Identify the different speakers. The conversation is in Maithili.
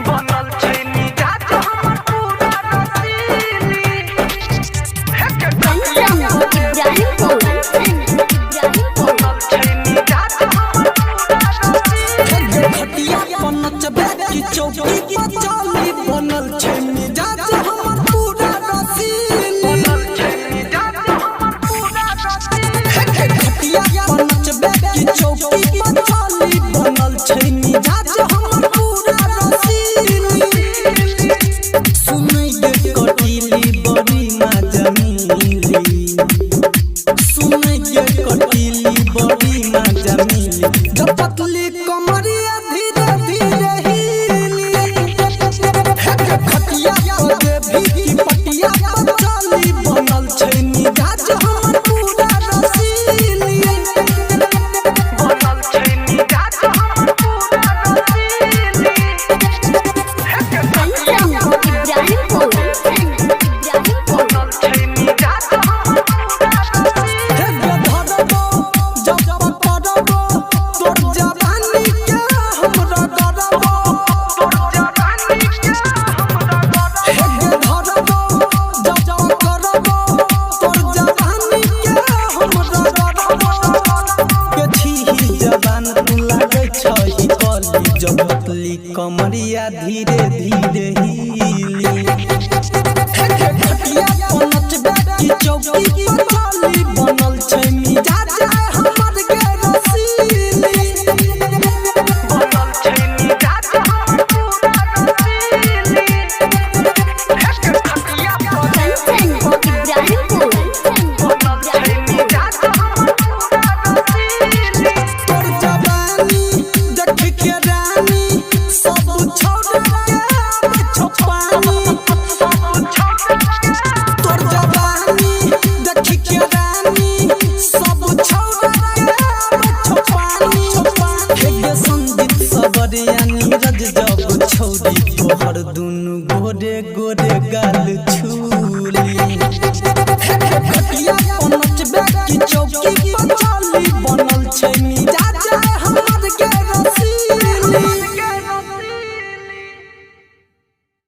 Speaker 1: बनल छै मिजाज हमर पूरा रसीली। हे के
Speaker 2: कंचन इब्राहिमपुर,
Speaker 1: बनल छै मिजाज हमर पूरा रसीली।
Speaker 3: खटिया पर नचबे की चौकी पर चाली, बनल छै मिजाज हमर पूरा रसीली।
Speaker 1: बनल छै मिजाज हमर पूरा रसीली।
Speaker 3: खटिया पर नचबे की चौकी पर चाली, बनल छै मिजाज हमर पूरा रसीली। सुनै गे कटीली बड़ी मजा मिली, सुनै गे कटीली बड़ी मजा मिली, जब पतली कमरिया धीरे धीरे हिली। हे गे खटिया पर देवी की पटिया पर चाली, बनल छै मिजाज हमर पूरा रसीली।
Speaker 1: बनल छै मिजाज हमर पूरा रसीली। हे के
Speaker 2: कंचन इब्राहिमपुर,
Speaker 1: बनल छै मिजाज हमर पूरा रसीली।
Speaker 3: हे गे धरबो जब पकड़बो तोर जवानी के हमरा डरबो।
Speaker 1: तोर जवानी के हमरा
Speaker 3: हे गे धरबो जब पकड़बो तोर जवानी के हमरा डरबो। के छीही जवान तू लागै छही कली, जब पतली कमरिया धीरे धीरे हिली। हे गे खटिया पर नचबे की चौकी पर चाली, बनल छै मिजाज हमर गे रसीली।
Speaker 1: बनल छै मिजाज हमर पूरा रसीली। हे के खटिया पर
Speaker 2: कंचन इब्राहिमपुर,
Speaker 1: बनल छै मिजाज हमर पूरा रसीली।
Speaker 3: तोर जवानी देख के रानी सब छोड़ के आबै छौ पानी।
Speaker 1: सब छोड़ के
Speaker 3: तोर जवानी देख के रानी सब छोड़ के आबै छौ पानी। हे गे संगीत सबरिया नीरज जब छौरी तोहर दुनू गोरे गोरे गाल छूली। हे गे खटिया पर नचबे